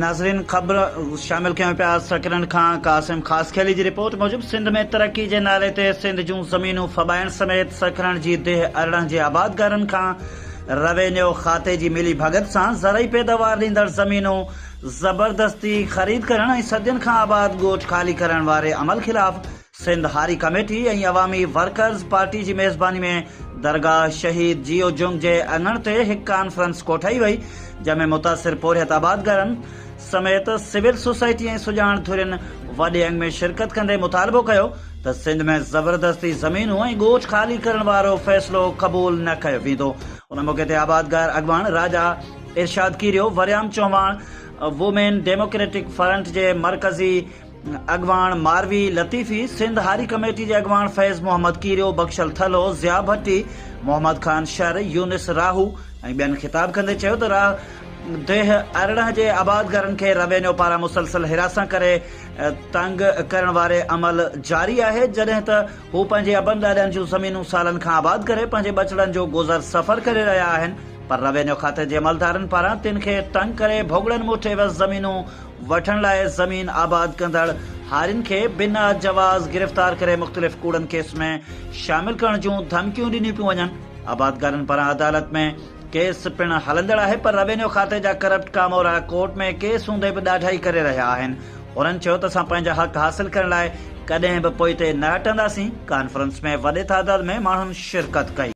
ناظرين خبر شامل ڪيون پيا سڪرنڊ کان قاسم خاصخيلي جي رپورٽ موجب سنڌ ۾ ترقي جي نالي تي سنڌ جون زمينون ڦٻائڻ سميت سڪرنڊ جي ديهه 18 جي آبادگارن کان روينيو کاتي جي ملي ڀڳت سان زرعي پيداوار ڏيندڙ زمينون زبردستي خريد ڪرڻ ۽ صدين کان آباد ڳوٺ خالي ڪرڻ واري عمل خلاف سنڌ هاري ڪميٽي ۽ عوامي ورڪرز پارٽي جي ميزباني ۾ درگاهه شهيد جيو جنگ جي اڱڻ تي هڪ ڪانفرنس ڪوٺائي وئي، جنهن ۾ متاثر پورهيت آبادگارن سميت سول سوسائٽي ۽ سڄاڻ ڌرين وڏي انگ ۾ شرڪت ڪندي مطالبو ڪيو ته سنڌ ۾ زبردستي زمينون ۽ ڳوٺ خالي ڪرڻ وارو فيصلو قبول نه ڪيو ويندو. ان موقعي تي آبادگار اڳواڻ راجا ارشاد ڪيريو، وريام چوهاڻ، وومين ڊيموڪريٽڪ فرنٽ جي مرڪزي اڳواڻ ماروي لطيفي، سنڌ هاري ڪميٽي جي اڳواڻ فيض محمد ڪيريو، بخشل ٿلهو، ضياء ڀٽي، محمد خان شر، يونس راهو ۽ ٻين خطاب ڪندي چيو ته راهه ديهه 18 جي آبادگارن کي روينيو پاران مسلسل هراسان ڪري تنگ ڪرڻ واري عمل جاري آهي جڏهن ته هو پنهنجي ابن ڏاڏن جون زمينون سالن کان آباد ڪري پنهنجي ٻچڙن جو گذر سفر ڪري رهيا آهن پر روينيو کاتي جي عملدارن پاران تن کي تنگ ڪري ڀوڳڙن مٺ عيوض زمينون وٺڻ لاء زمين آباد ڪندڙ هارين کي بنا جواز گرفتار ڪري مختلف ڪوڙن ڪيس ۾ شامل ڪرڻ جون ڌمڪيون ڏنيون پيون وڃن، آبادگارن پاران عدالت ۾ ڪيس پڻ هلندڙ آهي پر روينيو کاتي جا ڪرپٽ ڪامورا ڪورٽ ۾ ڪيس هوندي به ڏاڍائي ڪري رهيا آهن، هنن چيو ته اسان پنهنجا حق حاصل ڪرڻ لاء ڪڏهن به پوئتي نه هٽنداسين، ڪانفرنس ۾ وڏي تعداد ۾ ماڻهن شرڪت ڪئي.